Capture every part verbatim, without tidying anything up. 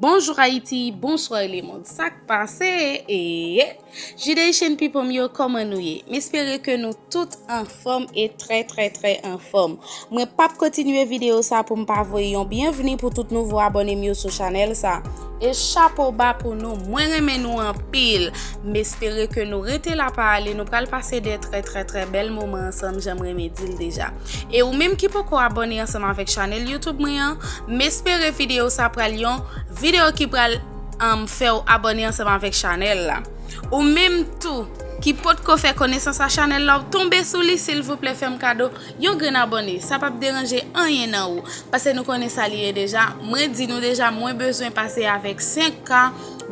Bonjou Ayiti, bonswa lemonn. Sa k pase? E Judation people m yo, kòman nou ye? M espere ke nou tout anfòm e trè trè trè anfòm. Mwen p ap kontinye videyo sa pou m pa voye yon byenvni pou tout nouvo abòne m yo sou chanèl sa. E chapo ba pou nou, mwen renmen nou anpil. M espere ke nou rete la pa ale, nou pral pase de trè trè trè bèl moman ansanm, jan m renmen di l deja. E ou menm ki poko abòne ansanm avèk chanèl YouTube mwen an, m espere videyo sa pral yon videyo ki pral um, fè w abòne ansanm avèk chanèl la. Ou menm tou ki potko fè konesans a chanèl la, w tonbe sou li, silvouplè fè m kado yon grenn abòne. Sa p ap deranje anyen nan ou. Paske nou konnen sa li ye deja. Mwen di nou deja, mwen bezwen pase avèk senk K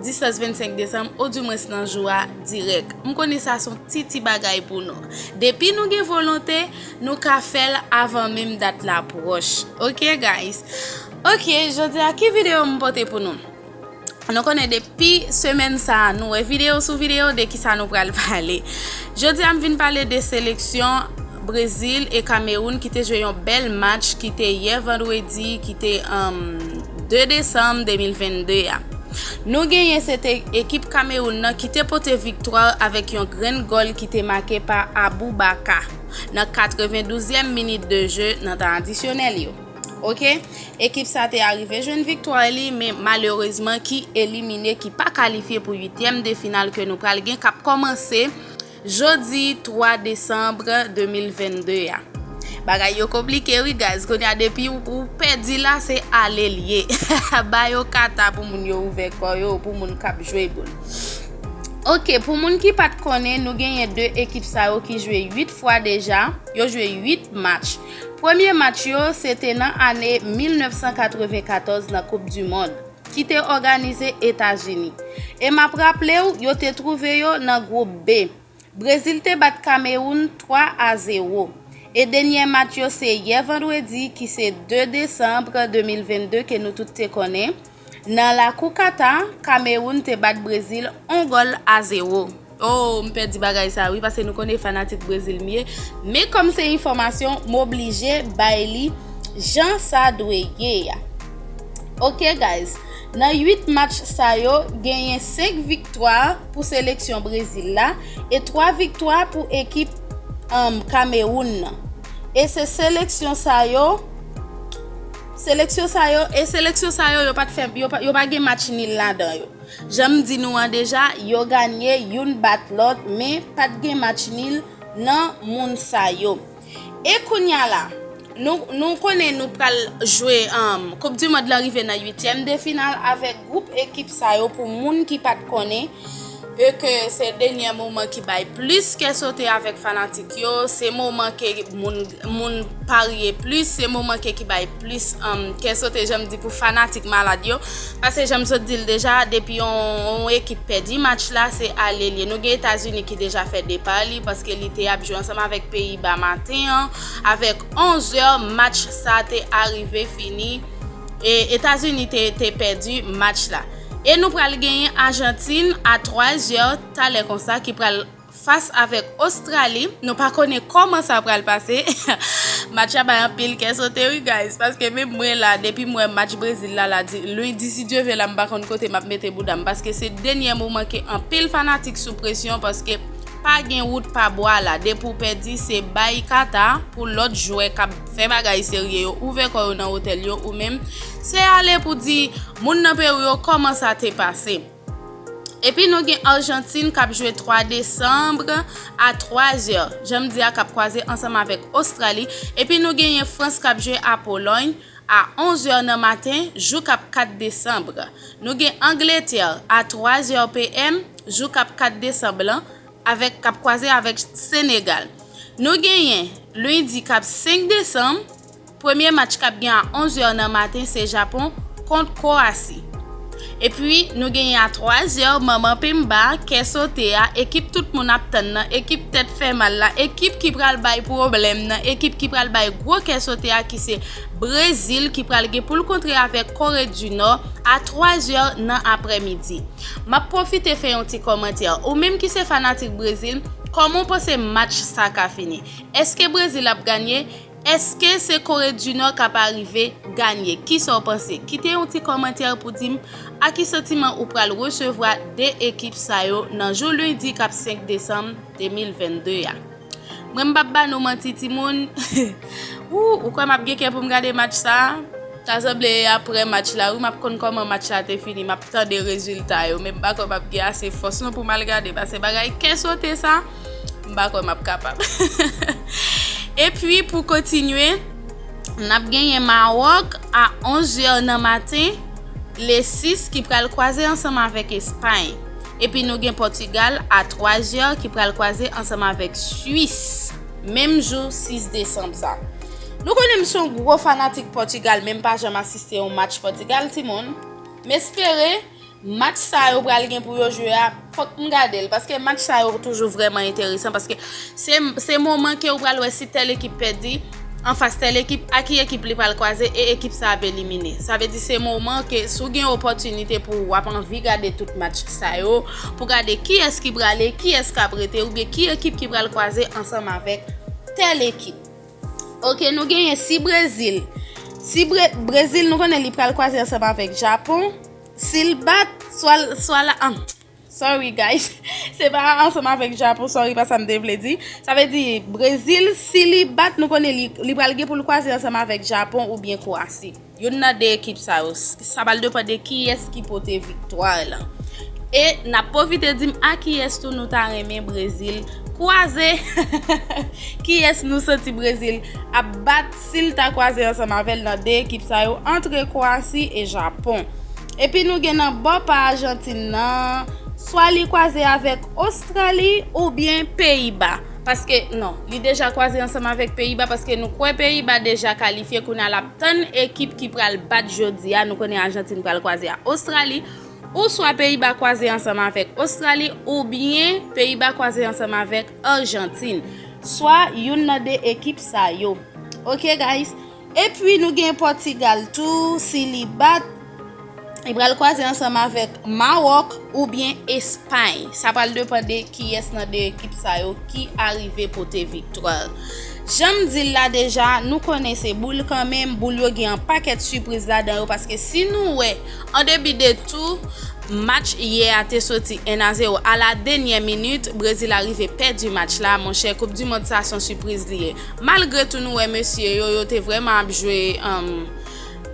distans vennsenk desanm, odimwens nan jou a dirèk. M konnen sa se yon ti ti bagay pou nou. Depi nou gen volonte, nou ka fè l avan menm dat la pwòch. Ok, guys? Ok, jodi a, ki videyo m pote pou nou? Nou konnen depi semèn sa a, nou wè videyo sou videyo de kisa nou pral pale. Jodi a, m vin pale de seleksyon Brezil e Kamewoun ki te jwe yon bèl match ki te yè vandredi, ki te, um, de desanm de mil vennde a. Nou genyen se te ekip Kamewoun nan ki te pote viktwa avèk yon grenn gòl ki te make pa Aboubaka nan katrevendouzèm minit de je nan tan adisyonèl yo. Ok? Ekip sa te arive jwenn viktwa li, men malerezman ki elimine, ki pa kalifye pou uityèm de final ke nou pral gen, k ap kòmanse jodi twa desanm de mil vennde a. Bagay yo konplike wi, guys. Kounye a, depi ou, ou pèdi la, se ale l ye. Ba yo kata pou moun yo ouvè kò yo, pou moun k ap jwe boul. Ok, pou moun ki pa t konnen, nou genyen de ekip sa yo ki jwe uit fwa deja. Yo jwe uit match. Premye match yo, se te nan ane mil nèf san katrevenkatòz nan Koup di Mond, ki te òganize Etazini. E m ap raple w, yo te twouve yo nan gwoup B. Brezil te bat Kamewoun twa a zewo. E dènye match yo se yè vandredi, ki se de desanm de mil vennde, ke nou tout te konnen. Nan lakou Kata, Kamewoun te bat Brezil yon gòl a zewo. Oh, m pèdi bagay sa wi, paske nou konnen fanatik Brezil m ye. Men kòm se enfòmasyon, m oblije bay li jan sa dwe ye a. Ok, guys. Nan uit match sa yo, genyen senk viktwa pou seleksyon Brezil la e twa viktwa pou ekip, um, Kamewoun nan. E se seleksyon sa yo, seleksyon sa yo, e seleksyon sa yo, yo pa t fè, yo pa, yo pa gen match nil ladan yo. Jan m di nou an deja, yo ganye, youn bat lòt, men pa t gen match nil nan moun sa yo. E kounye a la, nou, nou konnen nou pral jwe, um, Koup di Mond lan rive nan uityèm de final avèk gwoup ekip sa yo pou moun ki pa t konnen, e ke se dènye moman ki bay plis kè sote avèk fanatik yo, se moman ke moun, moun parye plis, se moman ke ki bay plis, um, kè sote, jan m di, pou fanatik malad yo. Paske jan m sot di l deja, depi yon, yon ekip pèdi match la, se ale l ye. Nou gen Etazini ki deja fè depa li, paske li te ap jwe ansanm avèk Peyiba maten an, avèk onz è, match sa te arive fini. E Etazini te, te pèdi match la. E nou pral genyen Ajantin a twa zè talè konsa ki pral fas avèk Ostrali. Nou pa konnen kòman sa pral pase. Match la bay anpil kè sote wi, guys, paske menm mwen la, depi m wè match Brezil la, la di, lendi, si Dye vle, la m pa konn kote m ap mete bouda m, paske se dènye moman ke anpil fanatik sou presyon, paske pa gen wout pa bwa la. Depi w pèdi, se bay kata pou lòt jwè k ap fè bagay serye yo ouvè kò yo nan otèl yo, ou menm se ale pou di moun nan peyi w yo kòman sa te pase. Epi nou gen Ajantin k ap jwe twa desanm a twa zè, jan m di a, k ap kwaze ansanm avèk Ostrali. Epi nou genyen Frans k ap jwe a Polòy a onz è nan maten, jou k ap kat desanm. Nou gen Angletè a twa zè P M, jou k ap kat desanm lan, avèk, k ap kwaze avèk Senegal. Nou genyen lendi k ap senk desanm, premye match k ap gen a onz è nan maten se Japon kont Kwowasi. Epi nou genyen a twa zè, manman penba, kè sote a, ekip tout moun ap tann nan, ekip tèt fè mal la, ekip ki pral bay pwoblèm nan, ekip ki pral bay gwo kè sote a, ki se Brezil, ki pral gen pou l kontre avèk Kore di Nò a twa zè nan aprèmidi. M ap pwofite fè yon ti kòmantè. Ou menm ki se fanatik Brezil, kòman w panse match sa ka fini? Èske Brezil ap ganye? Èske se Kore di Nò k ap arive ganye? Kisa w panse? Kite yon ti kòmantè pou di m a ki santiman ou pral resevwa de ekip sa yo nan jou lendi k ap senk desanm de mil vennde a. Mwen, m p ap ba nou manti, timoun. Ou, ou kwè m ap gen kè pou m gade match sa a? Ta sanble apre match la, wi, m ap konn kòman match la te fini, m ap tande rezilta yo, men m pa kwè m ap gen ase fòs non pou m al gade, paske bagay kè sote sa, m pa kwè m ap kapab. Epi, pou kontinye, n ap genyen Mawòk a onz è nan maten, le sis, ki pral kwaze ansanm avèk Espay. Epi nou gen Pòtigal a twa è ki pral kwaze ansanm avèk Swis, menm jou sis desanm sa. Nou konnen m se yon gwo fanatik Pòtigal, men m pa janm asiste yon match Pòtigal, timoun. M espere match sa yo pral gen pou yo jwe a, fòk m gade l, paske match sa yo toujou vrèman enteresan, paske se, se moman ke ou pral wè si tèl ekip pèdi anfas tèl ekip, a ki ekip li pral kwaze e ekip sa ap elimine. Sa vle di se moman ke si w gen opòtinite pou w ap anvi gade tout match sa yo, pou gade kiyès ki prale, kiyès k ap rete, oubyen ki ekip ki pral kwaze ansanm avèk tèl ekip. Oke, nou genyen si Brezil. Si Bre-, Brezil, nou konnen li pral kwaze ansanm avèk Japon. Si l bat, swa, swa la, ah, sorry, guys. Se pa ansanm avèk Japon, sorry, pa sa m te vle di. Sa vle di, Brezil, si li bat, nou konnen li, li pral gen pou l kwaze ansanm avèk Japon oubyen Kwasi. Youn nan de ekip sa yo. S-, sa pral depann de kiyès ki pote viktwa la. E n ap pwofite di m a kiyès tou nou ta renmen Brezil kwaze. Kiyès nou santi Brezil ap bat si l ta kwaze ansanm avè l nan de ekip sa yo, antre Kwasi e Japon. Epi nou gen nan bò pa Ajantin nan, swa li kwaze avèk Ostrali oubyen Peyiba. Paske, non, li deja kwaze ansanm avèk Peyiba, paske nou kwè Peyiba deja kalifye, kounye a l ap tann ekip ki pral bat jodi a. Nou konnen Ajantin pral kwaze a Ostrali, ou swa Peyiba kwaze ansanm avèk Ostrali, oubyen Peyiba kwaze ansanm avèk Ajantin. Swa youn nan de ekip sa yo. Oke, guys? Epi nou gen Pòtigal tou, si li bat, li pral kwaze ansanm avèk Mawòk oubyen Espay. Sa pral depann de kiyès nan de ekip sa yo ki arive pote viktwa. Jan m di l la deja, nou konnen se boul kanmenm, boul yo gen yon pakèt sipriz ladan yo, paske si nou wè, an debi de tou, match yè a te soti en a zewo. A la denyè minit, Brezil arive pèdi match la, monchè, Koup di Mond sa se yon sipriz li ye. Malgre tou nou wè mesye yo, yo te vrèman ap jwe, um,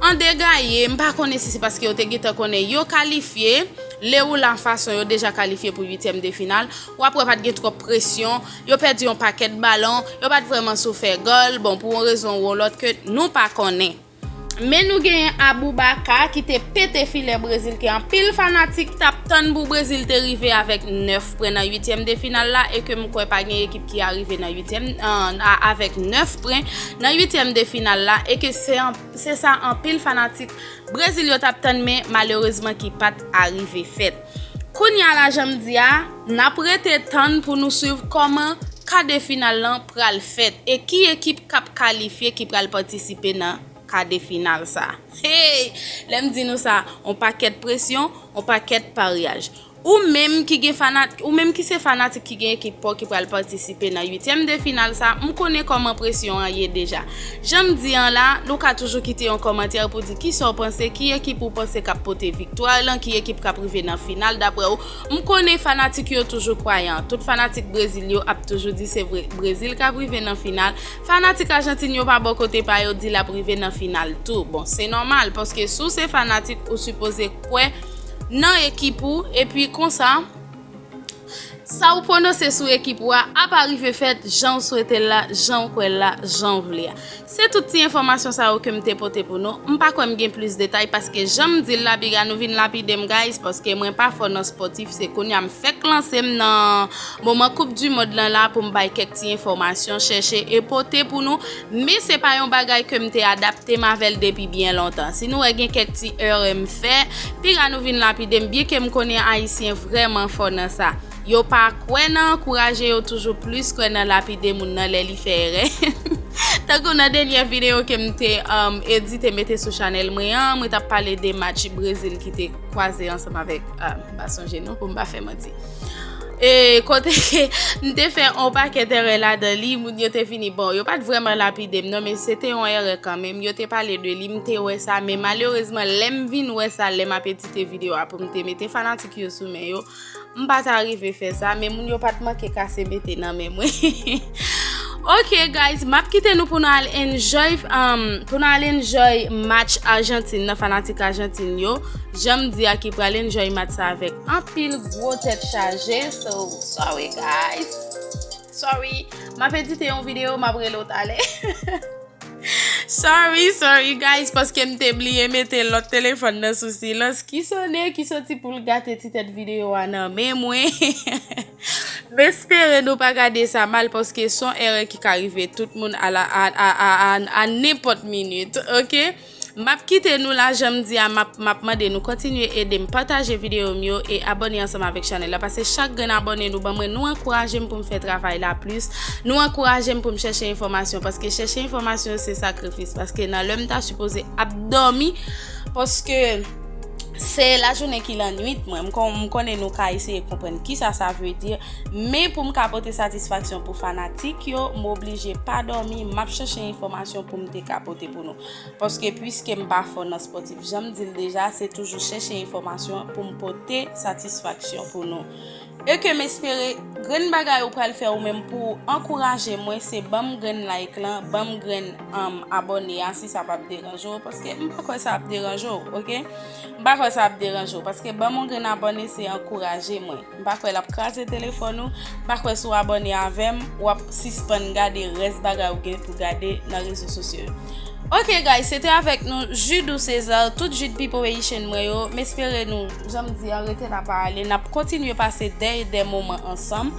an degaye, m pa konnen si se paske yo te gentan konnen yo kalifye, le ou la fason yo deja kalifye pou uityèm de final, w ap wè pa t gen twòp presyon, yo pèdi yon pakèt balon, yo pa t vrèman sou fè gòl, bon, pou yon rezon ou yon lòt ke nou pa konnen. Men nou genyen Aboubakar ki te pete filè Brezil, ke anpil fanatik t ap tann pou Brezil te rive avèk nèf pwen nan uityèm de final la, e ke m kwè pa gen ekip ki arive nan uityèm, an, a, avèk nèf pwen nan uityèm de final la, e ke se an, se sa anpil fanatik Brezil yo t ap tann, men malerezman ki pa t arive fèt. Kounye a la, jan m di a, n ap rete tann pou nou swiv kòman ka de final lan pral fèt e ki ekip k ap kalifye ki pral patisipe nan ka de final sa. Hey! Lè m di nou sa, on pakèt presyon, on pakèt paryaj. Ou menm ki gen fanat-, ou menm ki se fanatik ki gen ekip pa w ki pral patisipe nan uityèm de final sa, m konnen kòman presyon an ye deja. Jan m di an la, nou ka toujou kite yon kòmantè pou di kisa w panse, ki ekip ou panse k ap pote viktwa lan, ki ekip k ap rive nan final daprè w. M konnen fanatik yo toujou kwayan. Tout fanatik Brezil yo ap toujou di se vre, Brezil k ap rive nan final. Fanatik Ajantin yo pa bò kote pa yo di l ap rive nan final tou. Bon, se nòmal, paske si w se fanatik, ou sipoze kwè nan ekip ou, epi konsa, sa ou pwononse sou ekip ou a ap arive fèt jan w swete l la, jan w kwè l la, jan w vle a. Se tout ti enfòmasyon sa yo ke m te pote pou nou. M pa kwè m gen plis detay, paske jan m di l la, piga nou vin lapide m, guys, paske mwen pa fò nan spòtif, se kounye a m fèk lanse m nan moman Koup di Mond lan la pou m bay kèk ti enfòmasyon, chèche e pote pou nou, men se pa yon bagay ke m te adapte m avè l depi byen lontan. Si nou wè gen kèk ti erè m fè, piga nou vin lapide m, byenke m konnen Ayisyen vrèman fò nan sa. Yo pa kwè nan ankouraje, yo toujou plis kwè nan lapide moun nan lè li fè erè. Tankou nan dènyè videyo ke m te, um, edite mete sou chanèl mwen an, mwen t ap pale de match Brezil ki te kwaze ansanm avèk, ah, m pa sonje non, pou m pa fè manti. E kote ke m te fè yon pakèt erè ladan li, moun yo te vini, bon, yo pa t vrèman lapide m non, men se te yon erè kanmenm, yo te pale de li, m te wè sa, men malerezman, lè m vin wè sa, lè m ap edite videyo a pou m te mete fanatik yo sou men yo, m pa ta rive fè sa, men moun yo pa t manke kase mete nan men mwen. Ok, guys, m ap kite nou pou nou al enjoy, um, pou nou al enjoy match Ajantin nan, fanatik Ajantin yo. Jan m di a, ki pral enjoy match sa avèk anpil gwo tèt chaje. So, sorry, guys. Sorry. M ap edite yon videyo, m ap rele w talè. Sorry, sorry, guys, paske m te bliye mete lòt telefòn nan sou silans, ki sone, ki soti pou l gate ti tèt videyo a nan men mwen. M espere nou pa gade sa mal, paske se yon erè ki ka rive tout moun a la, a, a, a, a, a nenpòt minit, ok? M ap kite nou la, jan m di a, m ap, m ap mande nou kontinye ede m pataje videyo m yo e abòne ansanm avèk chanèl la, paske chak grenn abòne nou ban mwen, nou ankouraje m pou m fè travay la plis, nou ankouraje m pou m chèche enfòmasyon, paske chèche enfòmasyon se sakrifis, paske nan lè m ta sipoze ap dòmi, paske se lajounen ki lannwit mwen, m kon-, m konnen nou ka eseye konprann kisa sa vle di, men pou m ka pote satisfaksyon pou fanatik yo, m oblije pa dòmi, m ap chèche enfòmasyon pou m te ka pote pou nou. Paske piske m pa fò nan spòtif, jan m di l deja, se toujou chèche enfòmasyon pou m pote satisfaksyon pou nou. E ke m espere grenn bagay ou pral fè ou menm pou ankouraje mwen, se ban m grenn like lan, ban m grenn, um, abòne a si sa p ap deranje w, paske m pa kwè sa ap deranje w, ok? M pa kwè sa ap deranje w, paske ban m yon grenn abòne se ankouraje mwen. M pa kwè l ap kraze telefòn ou, m pa kwè si w abòne avè m, w ap sispann gade rès bagay ou gen pou gade nan rezo sosyo yo. Ok, guys, se te avèk nou, Judou Cesar, tout Jud People Haitian mwen yo. M espere nou, jan m di an, rete la pa ale. N ap kontinye pase dè e dè moman ansanm.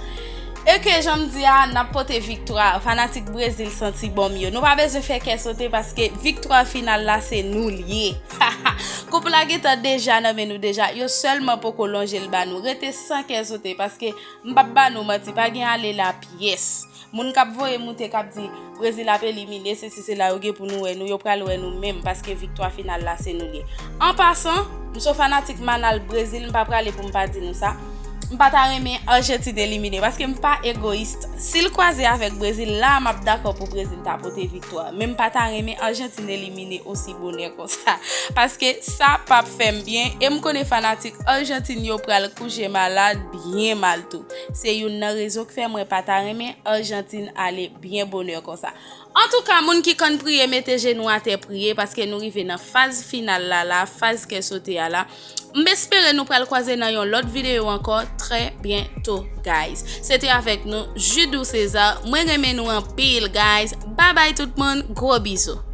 E ke, jan m di a, n ap pote viktwa. Fanatik Brezil santi bon m yo. Nou pa bezwen fè kè sote paske viktwa final la, se nou l ye. Koup la gentan deja nan men nou deja. Yo sèlman poko lonje l ba nou. Rete san kè sote paske m p ap ba nou manti. Pa gen ale la pyès. Moun k ap voye moute, k ap di Brezil ap elimine, sesi sela, yo gen pou nou wè nou, yo pral wè nou menm, paske viktwa final la se nou l ye. An pasan, m se yon fanatik manal Brezil, m pa prale pou m pa di nou sa. M pa ta renmen Ajantin elimine, paske m pa egoyis. Si l kwaze avèk Brezil, la a m ap dakò pou Brezil ta pote viktwa. Men m pa ta renmen Ajantin elimine osi bonè konsa. Paske sa p ap fè m byen, e m konnen fanatik Ajantin yo pral kouche malad, byen mal tou. Se youn nan rezon k fè mwen pa ta renmen Ajantin ale byen bonè konsa. Antouka, moun ki konn priye, mete jenou atè, priye, paske nou rive nan faz final la, la, faz kè sote a la. M espere nou pral kwaze nan yon lòt videyo ankò, trè byento, guys. Se te avèk nou, Judou Cesar. Mwen renmen nou anpil, guys. Babay tout moun, gwo bizou.